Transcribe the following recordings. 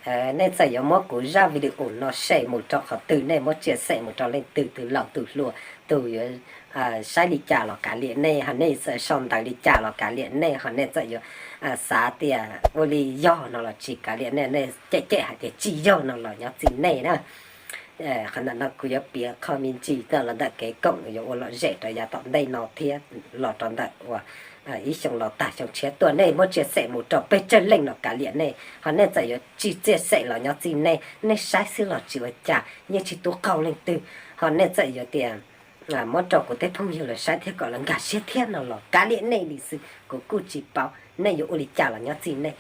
Nej txawm yuav muab kuv zaj video no share mus rau qhov twg, nej muab chia sẻ mus rau leej twg, tus laus tus hluas, tus yuav saib li cas los kav liam nej, ho nej txawm sau ntawv li cas los kav liam nej, ho nej txawm yuav xav tias ua li yog no los tsis kav liam nej, nej cem cem hais tias tsis yog no los nyob txij nej na. Qhov ntawm no kuv yuav piav qho me ntsis los ntawm kev koom yuav ua lom zem rau yav tom ntej no thiab los rau ntawm uas ib xyoo los tag xyoo tshiab tuaj, nej muab chia sẻ mus rau peb tsawg leej los kav liam nej, ho nej txawm yuav tsis chia sẻ los nyob txij nej, nej saib xwb los tsis ua cas, yeej tsis tub qaug leej twg, ho nej txawm yuav tias muab rau kuv tej phooj ywg lawv saib thiab kom lawv nkag siab thiab no los kav liam nej li xwb, kuv kuj tsis paub nej yuav ua li cas los nyob txij nej.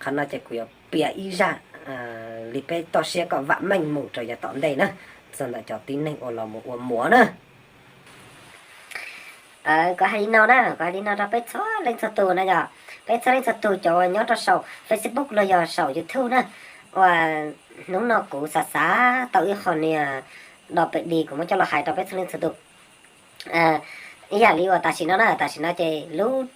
Qhov no ces kuv yuav piav ib zaj li peb toj siab kom vam meej mus rau yav tom ntej na, txog ntawm cov tib neeg uas los mus ua muam na. Kuv hais li no na, kuv hais li no rau peb txhua leej txhua tus na yog, peb txhua leej txhua tus cov uas nyob rau saum Facebook los yog saum YouTube na, uas hnub no kuv xav xav tau ib qho niag dos pem dis kuv muab coj los hais rau peb txhua leej txhua tus. Ib yam li uas tam sim no na, tam sim no ces lub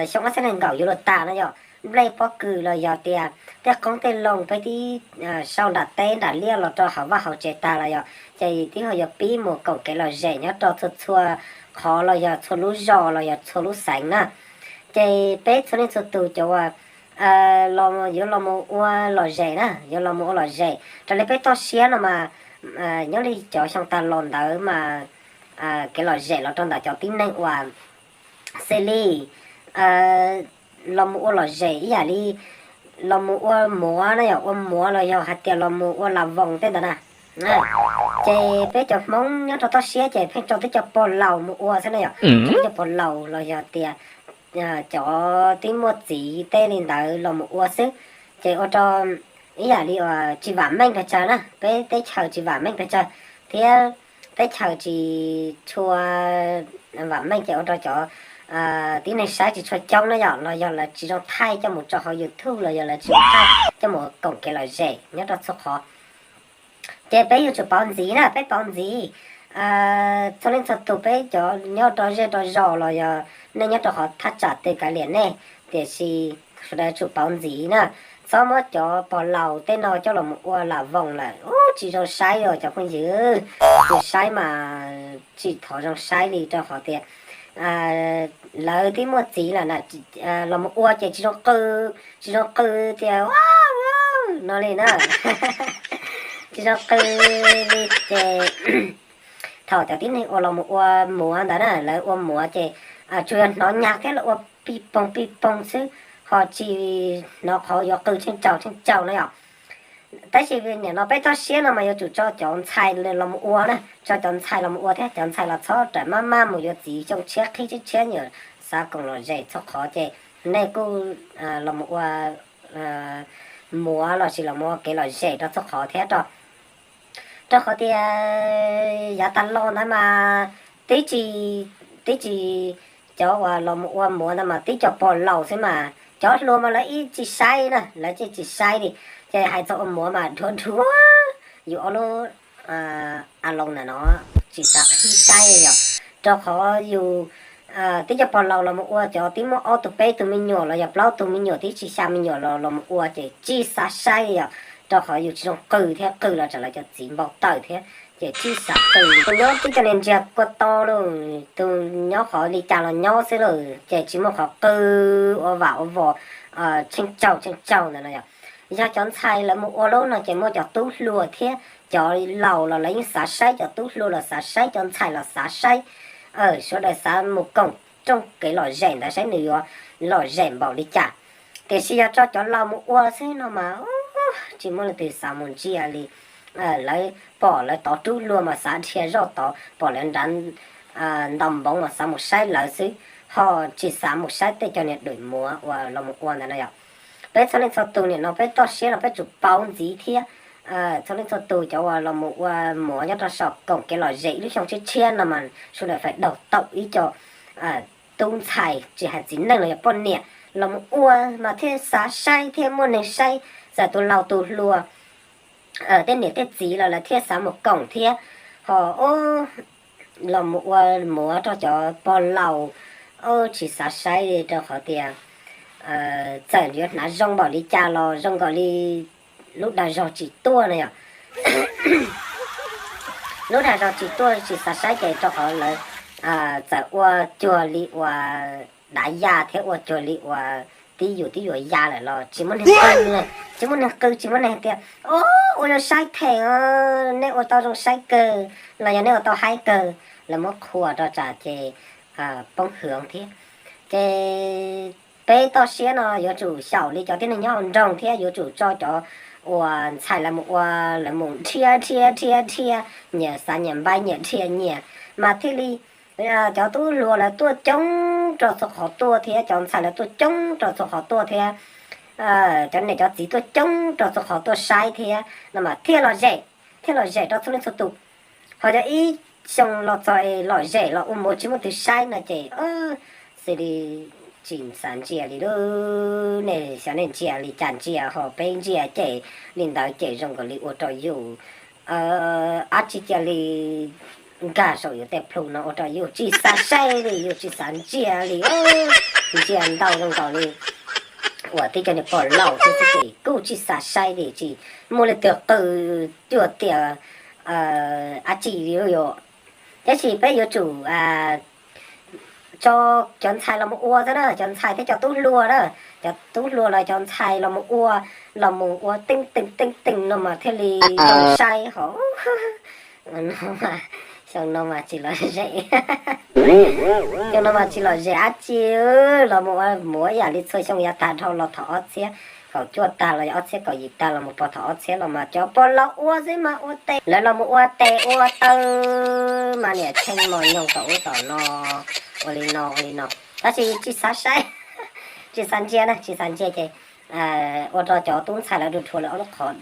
xyoo ob txhiab nees nkaum yuav luag tas no yog, nplej pob kws los yog tias tej qoob tej loo peb tib sau nram teb nram liaj los rau hauv vaj hauv tsev tas los yog, ces tib ho yuav pib mus koom kev lom zem nyob rau txhua txhua qhov los yog txhua lub zos los yog txhua lub xeev na. Ces peb txhua leej txhua tus cov uas yuav los mus ua lom zem na, yuav los mus ua lom zem raws li peb toj siab no mas, nyob li cov xyoo tas los ntawd mas kev lom zem los rau ntawm cov tib neeg uas xws li los mus ua lom zem ib yam li los mus ua muam na yog, ua muam los yog hais tias los mus ua las voos tej ntawd na. Ces peb cov Hmoob nyob rau toj siab ces pheej tso tib co pog laus mus ua xwb na yog, tib co pog laus los yog tias cov tib muaj txiv tej li ntawd los mus ua xwb, ces ua rau ib yam li uas tsis vam meej pes tsawg na, peb teb chaws tsis vam meej pes tsawg thiab teb chaws tsis tshua vam meej ces ua rau cov tib neeg saib tsis tshua coob na yom, los yog lawv tsis zoo thaij coj mus tso hauv YouTube los yog lawv tsis zoo thaij coj mus koom kev lom zem nyob rau txhua qhov. Ces peb yuav tsum pauv ntxiv na, peb pauv ntxiv txhua leej txhua tus, peb cov nyob rau zej rau zos los yog nej nyob rau qhov thaj tsam twg kav liam nej, tiam sis sawv daws tsum pauv ntxiv na, txhob muab cov pog laus tej no coj los mus ua las voos lawm ub tsis zoo saib os cov phooj ywg, tsis saib mas tsis thov zoo saib li rau qhov tias lawv twb muaj txiv lawm na, los mus ua ces tsis zoo qw, tsis zoo qw tias no li na, tsis zoo qw li ces thaum cov tib neeg uas los mus ua muam ntawd na, lawv ua muam ces tsuas yog hnov nyag thiab lawv ua pij poog pij poog xwb, ho tsis hnov qhov yuav qw tsheej tsaus tsheej tsaus na yom. Tab sis nim no peb toj siab no mas yuav tsum tso cov ntxhais los mus ua na, tso cov ntxhais los mus ua thiab cov ntxhais los txhob rawm maj maj mus yuav txiv xyoo tshiab qhib tshiab tshiab, nyuam xav koom lom zem txhua qhov ces nej kuj los mus ua muam los sis los mus ua kev lom zem rau txhua qhov thiab rau, rau qhov tias yav tas los ntawd mas tib tsis, tib tsis, cov uas los mus ua muam ntawd mas tib co pog laus xwb mas cov hluas mas lawv ib tsis saib na, lawv tsis, tsis saib li. Ces hais txog ua muam mas dhuav dhuav yus ob lub a loo ntawm no tsis xav qhib saib yom, rau qhov yus tib co pog laus los mus ua cov tib muaj ob tug peb tug me nyuam los yog plaub tug me nyuam tib tsis xya me nyuam los los mus ua ces tsis xav saib yom, rau qhov yus tsis zoo qw thiab qw los tsam lawv cov txiv npau taws thiab ces tsis xav qw. Tus nyob tib co niag ntsiag kua to lauj, tus nyob qhov li cas los nyob xwb lauj, ces tsis muaj qhov qw ua vam ua vos tsheej tsaus tsheej tsaus ntawd no yom. Yog cov ntxhais lawv mus ua lub no ces muaj cov tub hluas thiab cov laus los lawv yeej xav saib, cov tub hluas los xav saib, cov ntxhais los xav saib, sawv daws xav mus koom rooj kev lom zem ntawd saib nws yuav lom zem npaum li cas. Tiam sis yog tso cov laus mus ua xwb no mas tsis muaj leej twg xav mus ntsia li. Lawv pom lawv tov rub luag mas xav dhia zoj tod, pom lawv nrad ntaus npoov mas xav mus saib lawv xwb, ho tsis xav mus saib tej co niag duim muam uas los mus ua ntawd no yom. Peb txhua leej txhua tus nim no peb toj siab los peb tsum pauv ntxiv thiab. Txhua leej txhua tus cov uas los mus ua muam nyob rau saum koom kev lom zem ib lub xyoo tshiab tshiab no mas sawv daws faib daug taum ib co tub ntxhais tsis hais txiv neej los yog poj niam los mus ua mas thiaj xav saib thiaj muaj neeg saib, txawm tus laus tus hluas tej niam tej txiv los lawv thiaj xav mus koom thiab. Ho los mus ua muam rau cov pog laus tsis xav saib li rau qhov tias txawm yuav hnav zoo npaum li cas los zoo nkaus li lub dag zog tsis tuaj no yom. Lub dag zog tsis tuaj tsis xav saib ces rau qhov lawv txawm ua cuag li uas dav ya thiab ua cuag li uas tib yus tib yuav ya lawm los tsis muaj neeg qw, tsis muaj neeg qw tsis muaj neeg tias, o, ua zoo saib theem, nej ua tau zoo saib kawg los yog nej ua tau haib kawg, lawv muab qhuas rau tsam ces poob hwv thiab. Ces peb toj siab no yuav tsum xyaum li cov tib neeg nyob hauv nroog thiab yuav tsum tso cov uas ntxhais lawv mus ua, lawv mus dhia dhia dhia dhia, nyias xav nyias npaib nyias dhia nyias, mas thiaj li cov tub hluas lawv tuaj coob rau txhua qhov tuaj thiab cov ntxhais lawv tuaj coob rau txhua qhov tuaj thiab cov niam cov txiv tuaj coob rau txhua qhov tuaj saib thiab no mas thiaj los zem, thiaj los zem rau txhua leej txhua tus. Ho cov ib xyoo los txog es lom zem los ua muav tsis muaj twg saib no ces xws li tsis xav ntsia li lub, nej xyov nej ntsia li cas ntsia ho peb ntsia ces li ntawd ces zoo nkaus li ua rau yus dab tsi cia li nkag saum yus tej plhu no ua rau yus tsis xav saib li, yus tsis xav ntsia li. Ntsia ntau zoo nkaus li uas tib co niag pog laus xwb ces kuj tsis xav saib li, tsis muaj leej twg qw cuag tias dab tsi li yom. Tab sis peb yuav tsum tso cov ntxhais los mus ua xwb na, cov ntxhais thiab cov tub hluas na, cov tub hluas los cov ntxhais los mus ua, los mus ua teej teej teej teej no mas thiaj li zoo saib hov. Xyoo no mas tsis lom zem, xyoo no mas tsis lom zem dab tsi, los mus ua muav ib yam li txhua xyoo yav tag dhau los thaum ob txhiab kaum cuaj tag los yog ob txhiab kaum yim tag los mus pog thaum ob txhiab los mas cov pog laus ua xwb mas ua tes, lawv los mus ua tes ua taw mas niam tsheej mos nyoos tom ub tom no, ua li no ua li no, tab sis tsis xav saib, tsis xav ntsia na, tsis xav ntsia ces ua rau cov tub ntxhais lawv dhuav lawv ob lub qhov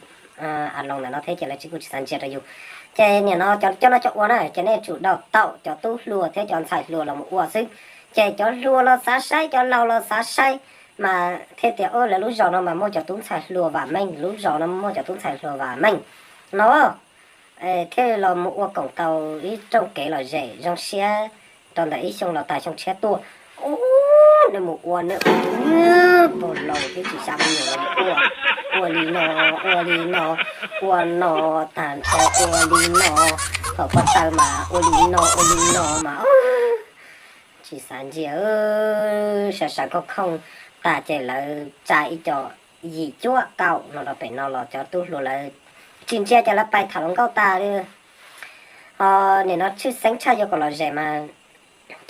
a loos ntawm no thiab ces lawv tsis kuj tsis xav ntsia rau yus. Ces nim no cov coj noj coj ua na ces nej tsum đào tạo cov tub hluas thiab cov ntxhais hluas los mus ua xwb. Ces cov hluas los xav saib, cov laus los xav saib, mas thiaj tias lawv lub zos no mas muaj cov tub ntxhais hluas vam meej, lub zos no muaj cov tub ntxhais hluas vam meej no thiaj los mus ua koom tau ib rooj kev lom zem zoo siab rau ntawm ib xyoo los tag xyoo tshiab tuaj. Ub, nej mus ua nej ua, pog laus twb tsis xav me nyuam los ua, ua li no, ua li no, ua no, tag nrho ua li no, thaum ko taw mas ua li no ua li no mas tsis xav ntsia. Sawv sawv khooj khooj tag ces lawv tsa ib co yim cuab kaum no rau pem no los cov tub hluas lawv tsis ntsia ces lawv pais tham hluas nkauj tas li. Ho nim no tshwj xeeb tshaj yuav kom lom zem mas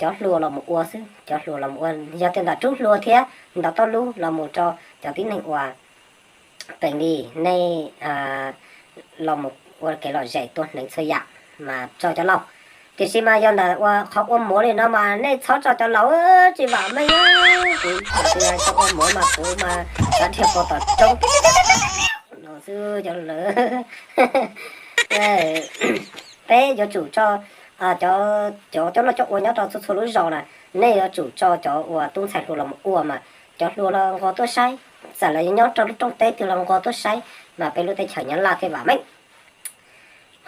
cov hluas los mus ua xwb, cov hluas los mus ua, yog tias ntawm rub hluas thiab ntawm toj lub los mus rau cov tib neeg uas peem li nej los mus ua kev lom zem tuaj hneev txhua yam mas tso cov laus. Tiam sis mas yog ntawm uas qhov ua muav li no mas nej txhob tso cov laus, tsis vam meej. Kuv thaum twg hais txog ua muav mas kuv mas kav dhia pov tom roob no xwb cov laus. Peb yuav tsum tso cov, cov coj noj coj ua nyob rau txhua txhua lub zos na, nej yuav tsum tso cov uas tub ntxhais hluas los mus ua mas cov hluas los nquag tuaj saib, txawm lawv yuav nyob rau lub rooj teb twg los nquag tuaj saib, mas peb lub teb chaws Nyab Laj thiaj vam meej.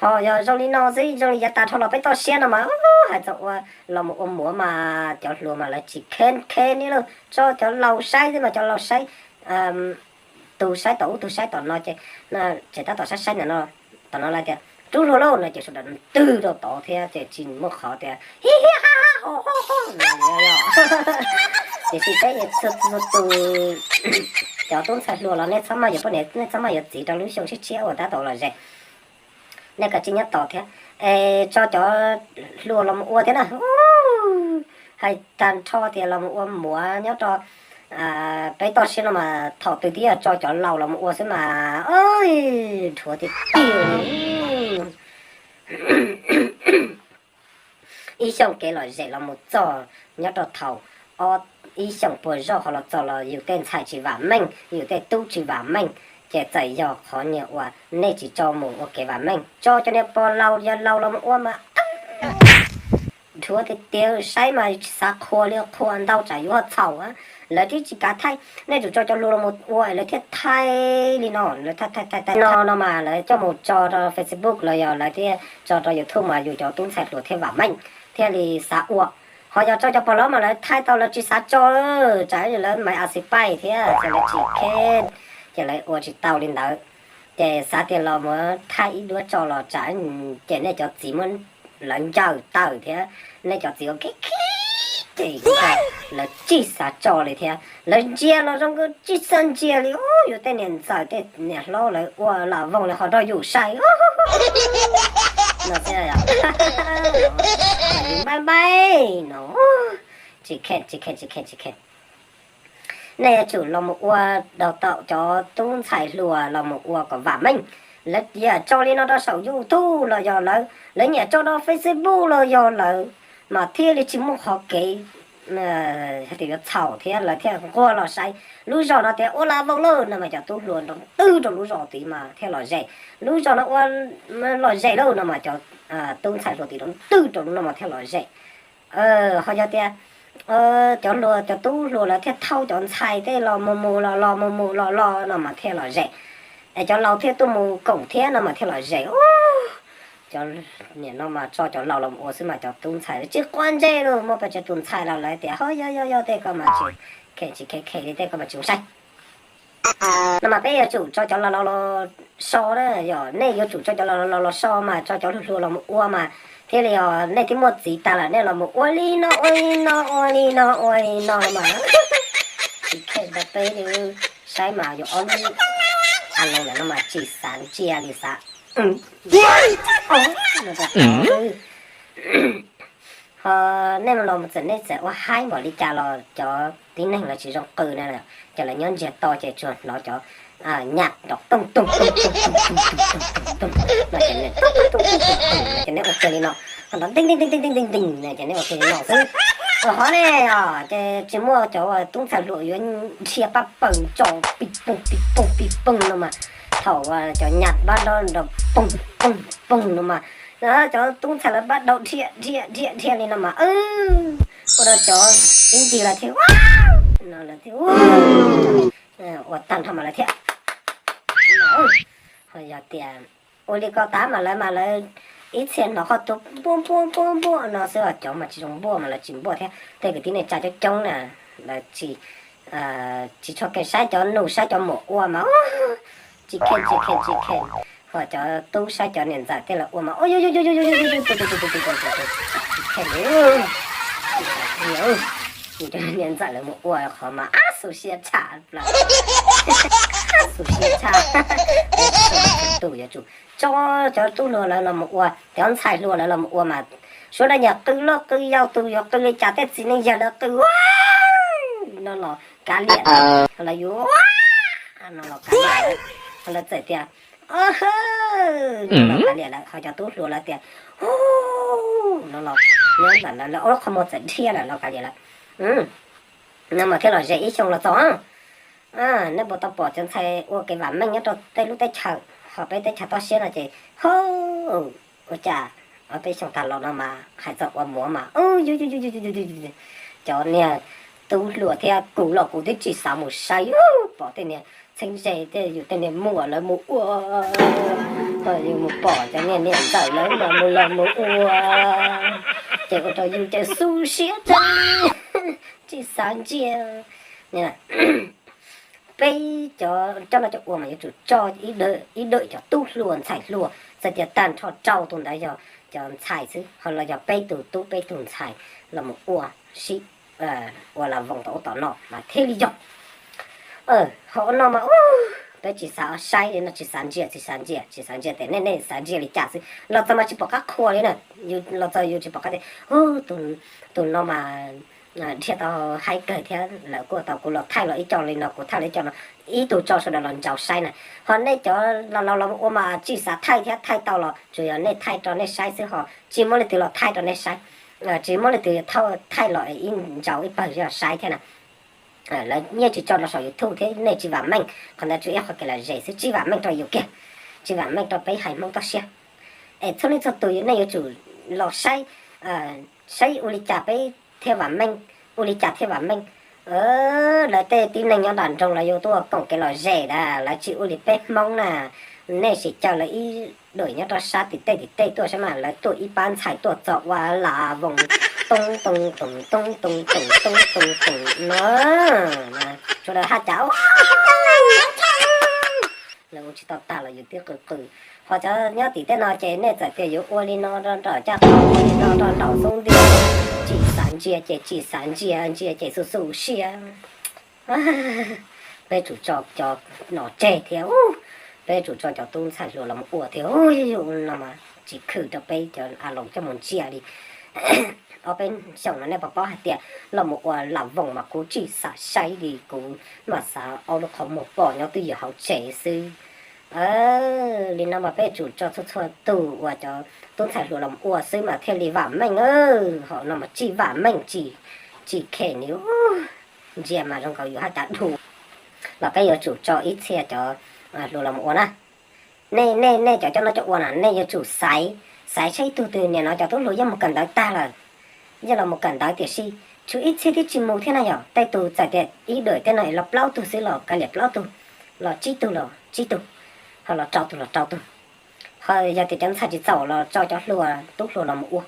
Ho yog zoo li no xwb, zoo li yav tas dhau los peb toj siab no mas hais txog ua los mus ua muav mas cov hluas mas lawv tsis khe khe li lauj, tso cov laus saib xwb mas cov laus saib, tus saib tom ub tus saib tom no ces, tseem tab tom saib saib ntawm no, tom no lawv tias rub hluas lauj no ces sawv daws ntwg rau tod thiab ces tsis muaj qhov tias hi hi ha ha ho ho ho no. Tiam sis peb txhua tus cov tub ntxhais hluas los nej txhob maj yuav poj niam, nej txhob maj yuav txiv rau lub xyoo tshiab tshiab uas tab tom lom zem. Nej kav tsij nyob tos thiab, es tso cov hluas los mus ua thiab na. Hais tag nrho tias los mus ua muav nyob rau peb toj siab no mas thaum twg twb yog tso cov laus los mus ua xwb mas dhuav tiag tiag. Ib xyoos kev lom zem los mus txog nyob rau thaum ob, ib xyoos puas zaug ho los txog los yus tej ntxhais tsis vam meej, yus tej tub tsis vam meej, ces txawm yog qhov niag uas nej tsis tso mus ua kev vam meej, tso cov niag pog laus yawg laus los mus ua mas dhuav tiag tiag, saib mas tsis xav qhuas li, qhuas ntau tsam yuav txhaum. Lawv twb tsis kav thaij, nej tsum tso cov hluas los mus ua lawv thiaj thaij li no, lawv thaij thaij thaij no no mas lawv coj mus tso rau Facebook los yog lawv thiaj tso rau YouTube mas yus cov tub ntxhais hluas thiaj vam meej, thiaj li xav ua. Ho yog tso cov pog laus mas lawv thaij tau lawv tsis xav tso, tsam lawv maiv a xi paij thiab ces lawv tsis khe, ces lawv ua tsis tau li ntawd. Ces xav tias los mus thaij ib duab tso los tsam ces nej cov txiv muab lawv ncaws tawm thiab, nej cov txiv ua khib khib ces lawv tsis xav tso li thiab. Lawv ntsia los zoo nkaus tsis xav ntsia li. Yus tej niam ntxawm tej niam hlob lawv ua lam voos li ho rau yus saib no xwb. Npaib npaib no, tsis khe tsis khe tsis khe tsis khe. Nej yuav tsum los mus ua, đào tạo cov tub ntxhais hluas los mus ua kom vam meej. Lawv nyiam tso li no rau saum YouTube los yog lawv, lawv nyiam tso rau Facebook los yog lawv, mas thiaj li tsis muaj qhov kev hais tias yuav txhaum thiab lawv thiaj nquag los saib. Lub zos no tias ua lam voos lawm no mas cov tub hluas nroo twg rau lub zos tid mas thiaj lom zem. Lub zos no ua lom zem lawm no mas cov tub ntxhais hluas tid nroo twg rau lub no mas thiaj lom zem. Ho yog tias cov hluas, cov tub hluas lawv thiaj thauj cov ntxhais tej los mus mus los los mus mus los los no mas thiaj lom zem. Es cov laus thiaj tuaj mus koom thiab no mas thiaj lom zem. Cov niam no mas tso cov laus los ua xwb mas cov tub ntxhais tsis quav ntsej li. Muaj pes tsawg tus ntxhais los lawv tias ho yog yog yog tej ko mas tsis khe tsis khe khe li, tej ko mas tsis ua saib. No mas peb yuav tsum tso cov laus laus los so na, yog nej yuav tsum tso cov laus laus los so mas tso cov hluas hluas los mus ua mas thiaj li os. Nej twb muaj txiv tas lawm nej los mus ua li no ua li no ua li no ua li no mas tsis khe ntau peb li. Saib mas yuav ob lub a loo lawm no mas tsis xav ntsia li xav. Ho nej los txawm nej txawm ua haib npaum li cas los cov tib neeg lawv tsis zoo qw na, ces lawv nyob ntsiag to ces tsuas hnov cov nyam nrov tooj tooj tooj tooj tooj tooj tooj tooj no ces nws tooj tooj tooj tooj tooj tooj no ces neb ua kiag li no, ho nrov nteeg nteeg nteeg nteeg nteeg nteeg nteeg no ces neb ua kiag li no xwb. Ua hov ne, ces tsis muaj cov tub ntxhais hluas yuav dhia pab pawg tso pis poog pis poog pis poog no mas thaum cov nyam pab nrov nrov poog poog poog no mas cov tub ntxhais lawv pab dhau dhia dhia dhia dhia li no mas ua rau cov ib ncig lawv thiaj no lawv thiaj ua tag nrho mas lawv thiaj ho yog tias ua li ko tas mas lawv mas lawv ib txhia hnov qhov tu npuaj npuaj npuaj npuaj no xwb os. Cov mas tsis zoo npuaj mas lawv tsis npuaj thiab. Tej kwv tij neej tsa coob coob na, lawv tsis tsis tshua kheev saib cov nus saib cov muam ua mas tsis kheev tsis kheev tsis kheev. Ho cov tub saib cov niam ntxawm tej lawv ua mas tsis kheev li. Cov niam ntxawm lawv mus ua qhov mas ab xu siab tshaj plaws, ab xu siab tshaj. Tus yuav tsum tso cov tub hluas lawv los mus ua, cov ntxhais hluas lawv los mus ua mas sawv daws nyiam qw loj qw yau, tus yuav qw li cas tej txiv neej yawg lawv qw no los kav liam, lawv yuav no los kav liam, lawv txawm tias no los kav liam lawm. Ho cov tub hluas lawv tias no los nyob ntawm lawv lawv ua lub qhov muag txawm dhia lawm los kav liam lawm. No mas thiaj los ze ib xyoo los txog. Nej puas tau pom cov ntxhais ua kev vam meej nyob rau tej lub teb chaws, ho peb teb chaws toj siab no ces ho ua cas peb xyoo tag los no mas hais txog ua muam mas cov niag tub hluas thiab kuv los kuv twb tsis xav mus saib, pom tej niag txheeb ze tej yus tej niag muam lawv mus ua, yus mus pom cov niag niam ntxawm lawv los mus los mus ua, ces ua rau yus ces xu siab tag, tsis xav ntsia. Peb cov coj noj coj ua mas yuav tsum tso ib dawm cov tub hluas ntxhais hluas, txawm tias tag nrho rau tus ntawd yog cov ntxhais xwb ho los yog peb tus tub peb tus ntxhais los mus ua sib ua la voos tom ub tom no mas thiaj li yog. Ho ua no mas peb tsis xav saib li no, tsis xav ntsia tsis xav ntsia tsis xav ntsia tias nej nej xav ntsia li cas xwb. Los txog mas tsis pom qab qhua li na, los txog yus tsis pom qab tias tus no mas dhia tau haib kawg thiab lawv kuj tau kuv los thaij los ib co li no kuv thaij los ib co no, ib tug tso sawv daws los ntsaum saib na. Ho nej cov laus laus los ua mas tsis xav thaij thiab, thaij tau los tsuas yog nej thaij rau nej saib xwb ho tsis muaj leej twg los thaij rau nej saib, tsis muaj leej twg thaij los ib ntsaum ib pawg saib thiab na. Lawv yeej tsis tso rau saum YouTube thiab nej tsis vam meej, qhov ntawd tsuas ib qhov kev lom zem xwb, tsis vam meej rau yus kiag, tsis vam meej rau peb haiv Hmoob toj siab. Es txhua leej txhua tus nej yuav tsum los saib, saib ua li cas peb thiaj vam meej, ua li cas thiaj vam meej. Lawv tej tib neeg nyob nram nroog lawv yuav tuaj koom kev lom zem na, lawv tsis ua li peb Hmoob na. Nej sim caw lawv ib dawm nyob rau sab tim tej tim tej tuaj saib mas lawv tuaj ib pab ntxhais tuaj txog ua la voos toob toob toom toob toob toom toob toob toom no, sawv daws haj cas Ua tsis tau tag los yus twb qw qw. Ho cov nyob tim tej no ces nej txawm tias yuav ua li no rau nraum caj qaum, ua li no rau nraum xub ntiag, tsis xav ntsia ces tsis xav ntsia, ntsia ces xu xu siab. Peb tsum tso cov no tseg thiab, peb tsum tso cov tub ntxhais hluas los mus ua thiab, no mas tsis khwm rau peb cov a loos coj mus ntsia li. Ob peb xyoos no nej puas paub hais tias los mus ua lam voos mas kuv tsis xav saib li, kuv mam xav ob lub qhov muag pom nyob twj ywm hauv tsev xwb. Li no mas peb tsum tso txhua txhua tus uas cov tub ntxhais hluas los mus ua xwb mas thiaj li vam meej. Ho no mas tsis vam meej, tsis, tsis khem ni. Ntsia mas zoo nkaus yus haj cav dhau. Los peb yuav tsum tso ib txhia cov hluas los mus ua na. Nej, nej, nej cov coj noj coj ua na, nej yuav tsum xaiv, xaiv saib ib tug twg. Nim no cov tub hluas yeej mus kawm ntawv tag lawm, yeej los mus kawm ntawv tiam sis tshuav ib txhia twb tsis mus thiab na yom. Tej tus txawm tias ib daim tej no los plaub tug xwb los kav liam plaub tug, los tsib tug los tsib tug, ho los rau tug los rau tug. Ho yog tias cov ntxhais tsis txaus los tso cov hluas, tub hluas los mus ua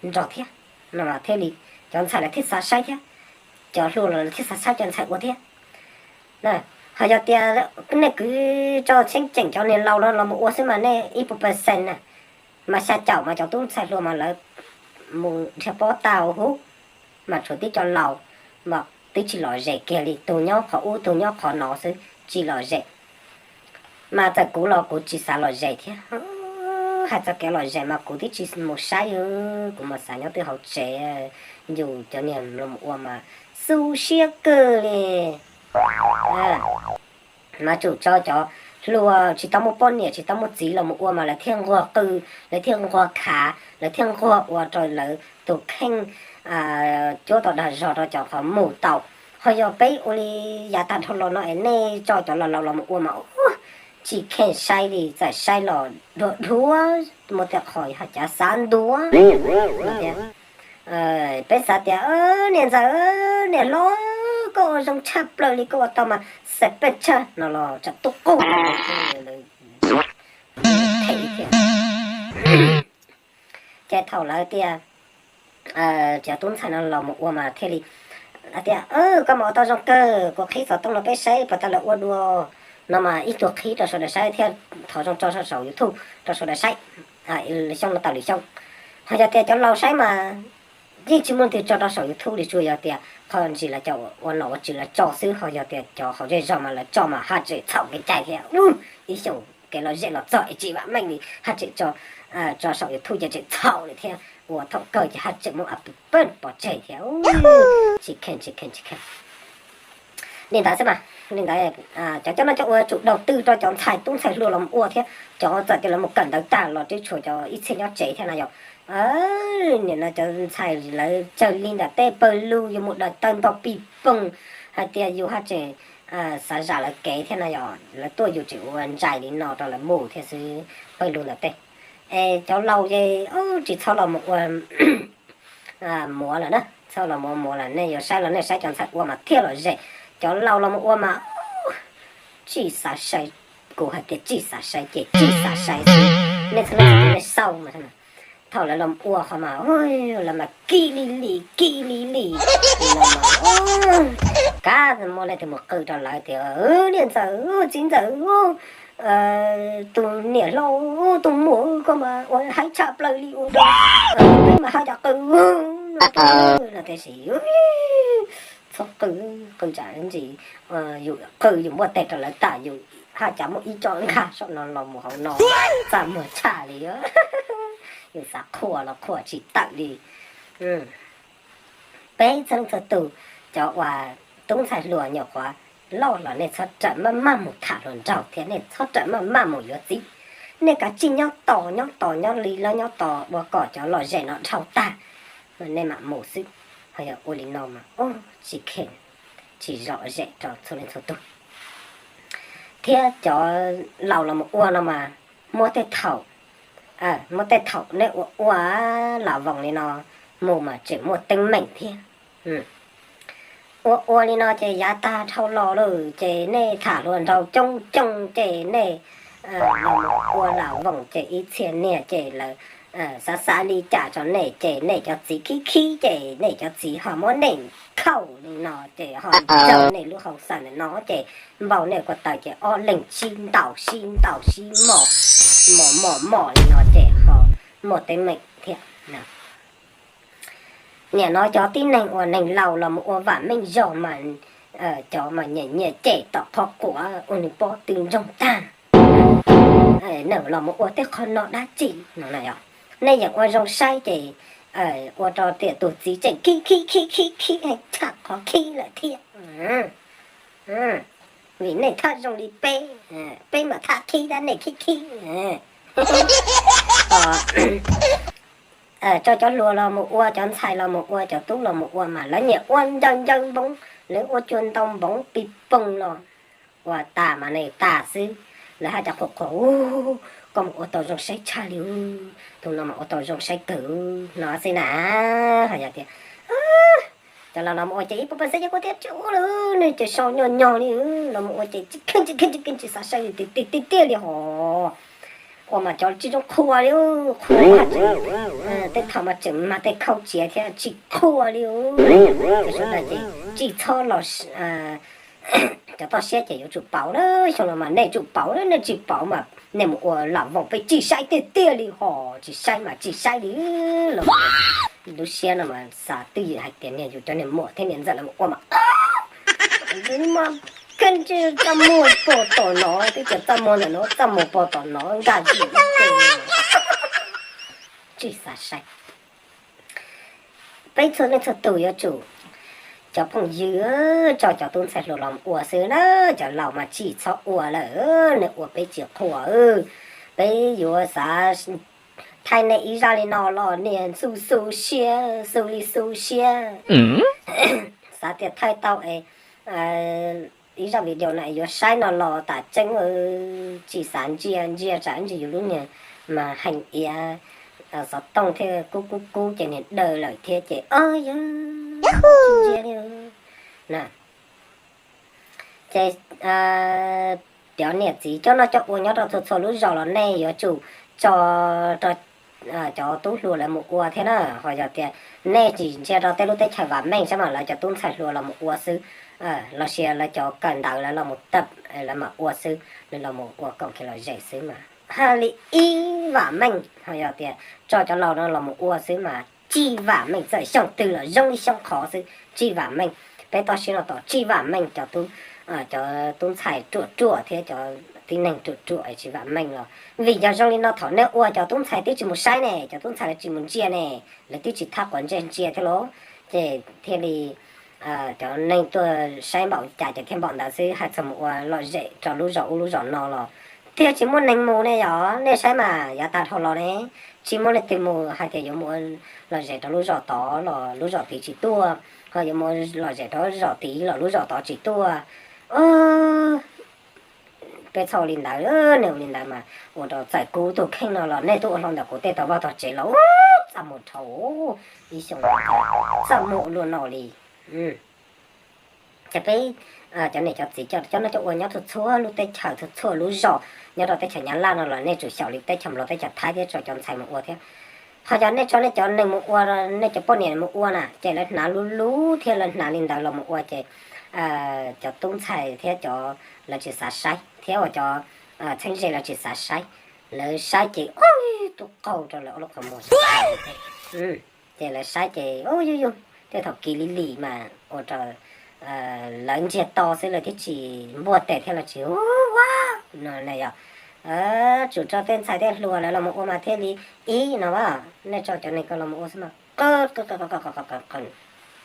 nrog thiab, no mas thiaj li cov ntxhais lawv thiaj xav saib thiab, cov hluas los lawv thiaj xav saib cov ntxhais ua thiab. Ho yog tias nej kwv tso tseeb tseem cov niag laus no los mus ua xwb mas nej ib puas percent na, mas xya caum mas cov tub ntxhais hluas mas lawv mus dhia pob tag huv, mas tshuav tib co laus mas twb tsis lom zem kiag li, tus nyob qhov ub tus nyob qhov no xwb tsis lom zem. Mas txawm kuv los kuv tsis xav lom zem thiab. Hais txog kev lom zem mas kuv twb tsis mus saib, kuv mas xav nyob twb hauv tsev, yus cov niag los ua mas xu siab kawg li. Mas tsum tso cov hluas tsis tau muaj poj niam tsis tau muaj txiv los mus ua mas lawv thiaj nquag qw, lawv thiaj nquag khav, lawv thiaj nquag ua rau lawv tus kheej cuab tau dag zog rau cov qhov mus tau. Ho yog peb ua li yav tag dhau los no es nej tso cov laus laus los mus ua mas tsis kheej saib li, txawm saib los dhuav dhuav, muaj tej qho hais cav xav ntuav. Peb xav tias niam ntxawm, niam hlob, koj ua zoo tshaj plaws li, koj ua tau mas xav peb tshaj no los tsam tub qub. Ces thaum lawv tias cov tub ntxhais no los mus ua mas thiaj li tias koj mas ua tau zoo kawg, kuv qhib xov tooj rau peb saib puas tau lawv ua dua. No mas ib tug qhib rau sawv daws saib thiab thov zoo tso saum YouTube rau sawv daws saib, xyoo no tawm lwm xyoo. Ho yog tias cov laus saib mas yeej tsis muaj leej twg tso rau saum YouTube li, tsuas yog tias qhov ntsis lawv cov ua nom ua tswv lawv tso xwb. Ho yog tias cov hauv zej zog mas lawv tso mas haj tseem txhaum kev cai thiab. Ib xyoos kev lom zem los txog es tsis vam meej li haj tseem tso saum YouTube ces tseem txhaum li thiab. Ua thaum kawg ces haj tseem muaj a pw pawg pov tseg thiab. Tsis kheej, tsis kheej, tsis kheej. Li ntawd xwb mas, li ntawd cov coj noj coj ua tsum daus twj rau cov ntxhais tub ntxhais hluas los ua thiab. Cov txawm tias lawv mus kawm ntawv tag los twb tshuav cov ib txhia nyob tsev thiab na yom. Nim no cov ntxhais lawv tsawg li nram tej pawg lug yuav mus daws taw nto pis poog, hais tias yus haj tseem xav zam lawv kev thiab na yom. Lawv tuaj yus tseem ua ntsais li no rau lawv mus thiab xwb, pawg lug ntawm tej. Es cov laus ces tsis txhob los mus ua muav lawm na, txhob los mus ua muav lawm. Nej yuav saib los nej saib cov ntxhais ua mas thiaj lom zem. Cov laus los mus ua mas tsis xav saib. Kuv hais tias tsis xav saib ces tsis xav saib xwb. Nej txhob, nej xauj mas, thaum lawv los ua qhov mas lawv mas kim li lim, kim li lim. Kav muaj leej twg mus qw rau lawv tias niam ntxawm, txiv ntxawm, tus niam hlob, tus muam, koj mas ua haib tshaj plaws li ua rau peb mas haj cav qw no tiam sis txhob qw, qw tsam ntsis yus qw yus npuaj teg rau lawv tas yus haj cav muaj ib co nkag saum no los mus hauv no txaj muag tshaj li. Yus xav qhuas los qhuas tsis tawm li. Peb txhua leej txhua tus, cov uas tub ntxhais hluas nyuam qhuav loj los nej txhob rawm maj maj mus tham hluas nraug thiab nej txhob rawm maj maj mus yuav txiv. Nej kav tsij nyob tos nyob tos nyob li lawv nyob tos ua kom cov lom zem no dhau tag, nej mam mus xwb. Ho yog ua li no mas tsis kheej, tsis lom zem rau txhua leej txhua tus. Thiab cov laus los mus ua no mas muaj tej thaum, muaj tej thaum nej ua ua lam voos li no mus mas tseem muaj teeb meem thiab. Ua ua li no ces yav tag dhau los lawm ces nej tham hluas nraug coob coob ces nej los ua lam voos ces ib txhia niag ces lawv xav xav li cas rau nej ces nej cov txiv khib khib ces nej cov txiv ho muab nej khauj li no ces ho nrog nej lub hauv xaws ntawm no ces npau nej ko taw ces ob leeg sib ntaus sib ntaus sib mos mos mos mos li no ces ho muaj teeb meem thiab. Nim no cov tib neeg uas neeg laus los mus ua vam meej zog mas cov mas nyiam nyiam cem tom qhov quav ua nws pob tw ntsoog tag. Nej los mus ua tej qhov no dab tsi no na yog? Nej yeem ua zoo saib ces ua rau tias tus txiv tseem khib khib khib khib khib heev tshaj qhov khib lawm thiab. Vim nej thab zoo li peb, peb mam thab khib tab nej khib khib. Tso cov hluas los mus ua, cov ntxhais los mus ua, cov tub los mus ua mas lawv nyiam ua ncaws ncaws npoov, lawv ua cua ntau npoov pis poog los ua tas mas nws tas xwb. Lawv haj cas qhuas qhuas, koj mus ua tau zoo saib tshaj li, tus no mas ua tau zoo saib kawg no xwb na. Ho yog tias cov laus los mus ua ces ib puas pes xeeb yog kuv thiab tsis ua lawm, nws ces sau nyuag nyuag li, los mus ua ces tsis kheej tsis kheej tsis kheej tsis xav saib li tiag tiag li hos. Ua mas cov tsis zoo qhuas li, qhuas tej thaum mas tseem mag tej khau tsiav thiab tsis qhuas li. Sawv daws ces tsis txhob los, cov toj siab ces yuav tsum pauv na, xyoo no mas nej tsum pauv na, nej tsis pauv mas nej mus ua lam voos peb tsis saib tiag tiag li hos, tsis saib mas tsis saib li los. Lub siab no mas xav twj ywm hais tias niag yus cov niag muam thiab niam ntxawm los ua mas, mas kheej tsis txaj muag pog tom no, twb tsis txaj muag ntawm no txaj muag pog tom no nkaj ywm, tsis xav saib. Peb txhua leej txhua tus yuav tsum, cov phooj ywg, tso cov tub ntxhais hluas los ua xwb na, cov laus mas tsis txhob ua lawm, nej ua peb tsis qhuas. Peb yuav xav thaij nej ib zaj li no los niag xu xu siab, xu li xu siab. Xav tias thaij tau es ib zaj video no yuav saib no los tas tseeb, tsis xav ntsia, ntsia tsam ntsis yus lub niag mas heev iav xov tooj thiab kub kub kub ces niag daw lawm thiab ces o yog tsis ntsia li na. Ces cov niam txiv coj noj coj ua nyob rau txhua txhua lub zos los nej yuav tsum tso rau cov tub hluas lawv mus ua thiab na. Ho yog tias nej tsis ntsia rau tej lub teb chaws vam meej saib mas lawv cov tub ntxhais hluas los mus ua xwb, los sis lawv cov kawm ntawv lawv los mus tawm lawv mam ua xwb, lawv los mus ua koom kiag lom zem xwb mas haj li ib vam meej. Ho yog tias tso cov laus no los mus ua xwb mas tsis vam meej, txawm xyoo twg los zoo li xyoo qhov xwb tsis vam meej. Peb toj siab no tos tsis vam meej cov tub, cov tub ntxhais ruam ruam thiab cov tib neeg ruam ruam tsis vam meej los vim yog zoo li no thaum nej ua cov tub ntxhais twb tsis mus saib ne, cov tub ntxhais lawv tsis mus ntsia ne, lawv twb tsis thab quav ntsej ntsia thiab los, ces thiaj li cov neeg tuaj saib npaum cas ces thiaj npaum ntawd xwb, hais txog mus ua lom zem rau lub zos ub lub zos no los thiaj tsis muaj neeg mus ne. Yog nej saib mas yav tag dhau los ne, tsis muaj leej twg mus hais tias yuav mus ua lom zem rau lub zos tod los lub zos tid tsis tuaj, ho yuav mus ua lom zem rau zos tid los lub zos tod tsis tuaj. Peb txhob ua li ntawd, nej ua li ntawd mas ua rau txawm kuv tus kheej no los nej tuaj ua hluas ntawm kuv tej tau vaj tog tsev los txaj muag dhau ib xyoo, txaj muag ua luaj no li. Ces peb cov niam cov txiv coj noj coj ua nyob txhua txhua lub teb chaws txhua txhua lub zos nyob rau teb chaws Nyab Laj no los nej tsum xyaum li teb chaws Nplog teb chaws Thaib thiab tso cov ntxhais mus ua thiab. Ho yog nej tso nej cov neeg mus ua, nej cov poj niam mus ua na ces lawv hnav lub lub thiab lawv hnav li ntawd los mus ua ces cov tub ntxhais thiab cov lawv tsis xav saib thiab uas cov txheeb ze lawv tsis xav saib, lawv saib ces ub tub qaug rau lawv ob lub qhov muag. Ces lawv saib ces ub yuj yuj, tej thaum kis li lim mas ua rau lawv ntsiag to xwb lawv thiaj tsis npuaj tes thiab lawv tsis hu ua no na yog. Tsum tso tej ntxhais tej hluas lawv los mus ua mas thiaj li ib no a, nej tso cov neeg ko los mus ua xwb mas qw qw qw qw qw qw qw,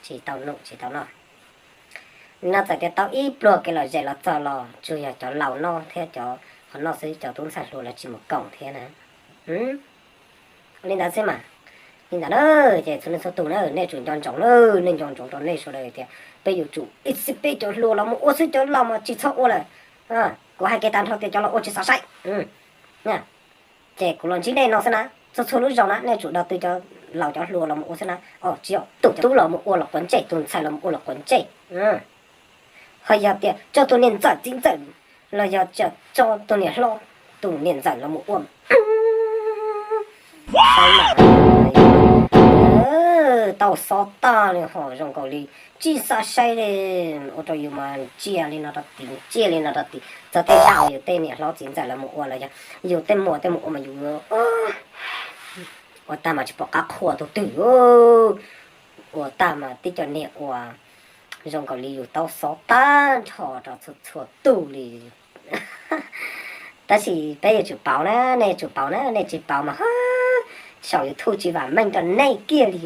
tsis tau num tsis tau noj. No txawm tias tau ib pluag kev lom zem los txog los tsuas yog cov laus noj thiab cov qhov noj xwb, cov tub ntxhais hluas lawv tsis mus koom thiab na. Li ntawd xwb mas, li ntawd na, ces txhua leej txhua tus na nej tsum nco ntsoov na, nej nco ntsoov rau nej sawv daws tias peb yuav tsum ib txhis peb cov hluas los mus ua xwb, cov laus mas tsis txhob ua lawm. Kuv hais kiag tag nrho tias cov laus ua tsis xav saib. Ces kuv los ntsib nej no xwb na, txhua txhua lub zos na nej tsum daus tw cov laus cov hluas los mus ua xwb na. Tsis yog tus tub los mus ua los quav ntsej, tus ntxhais los mus ua los quav ntsej. Ho yog tias tso tus niam ntxawm txiv ntxawm los yog tso tus niam hlob tus niam ntxawm los mus ua, Tau xob tag li ho zoo nkaus li tsis xav saib li, ua rau yus mas ntsia li no rau tim, ntsia li no rau tim, txog tej zaj uas yus tej niam hlob txiv ntxawm lawv mus ua los yog yus tej muam tej mus ua mas yus ua tag mas tsis pom qab qhuas tus twg. Ua tag mas tib co niag ua zoo nkaus li yus tau xob tag nrho rau txhua txhua tus li. Tab sis peb yuav tsum pauv na, nej yuav tsum pauv na, nej tsis pauv mas saum YouTube tsis vam meej rau nej kiag li.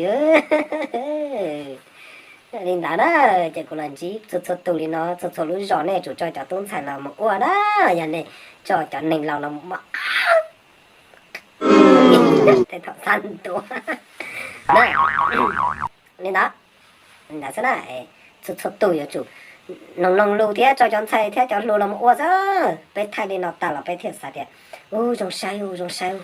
Li ntawd na, ces kuv los ntsib txhua txhua tus li no, txhua txhua lub zos nej yuav tsum tso cov tub ntxhais los mus ua na, yog nej tso cov neeg laus los mus ua tej thaum xab ntua na. Li ntawd, li ntawd xwb na, txhua txhua tus yuav tsum noog noog lus thiab tso cov ntxhais thiab cov hluas los mus ua xwb. Peb thaij li no tas los peb thiaj xav tias, u, zoo saib, u, zoo saib.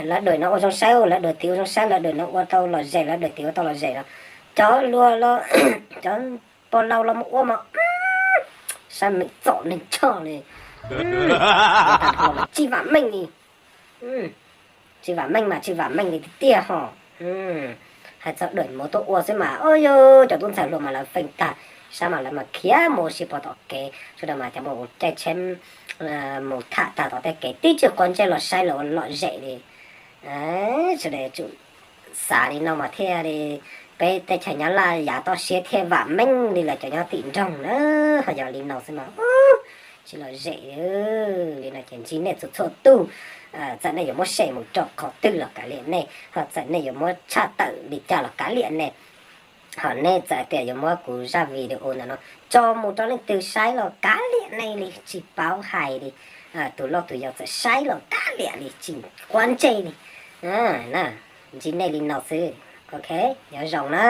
Lawv daim no ua zoo saib, lawv daim tid ua zoo saib, lawv daim no ua tau lom zem, lawv daim tid ua tau lom zem no. Cov hluas los, cov pog laus los mus ua mas saib meej txom neeg tshaj li. Tsis vam meej li. Tsis vam meej mas tsis vam meej li tiag tiag ho. Hais txog daim mus tuaj ua xwb mas, o, yog cov tub ntxhais hluas mas lawv feem tag, saib mas lawv mas khiav mus ua si pog tom kev, sawv daws mas cov mus caij tsheb mus tham tag tom tej kev twb tsis quav ntsej los saib lawv ua lom zem li. Sawv daws yuav tsum xav li no mas thiaj li peb teb chaws Nyab Laj yav toj siab thiaj vam meej li lawv cov nyob tim nroog na. Ho yog li no xwb mas tsis lom zem li. Li no ces ntsib nej txhua txhua tus, txawm nej yuav muab share mus rau qhov twg los kav liam nej, ho txawm nej yuav muab tshaj tawm li cas los kav liam nej, ho nej txawm tias yuav muab kuv zaj video ntawm no tso mus rau leej twg saib los kav liam nej li, tsis paub hais li. Tus loj tus yau txawm saib los kav liam li, tsis quav ntsej li. Ntsib nej li no xwb. Ok, nyob zoo na.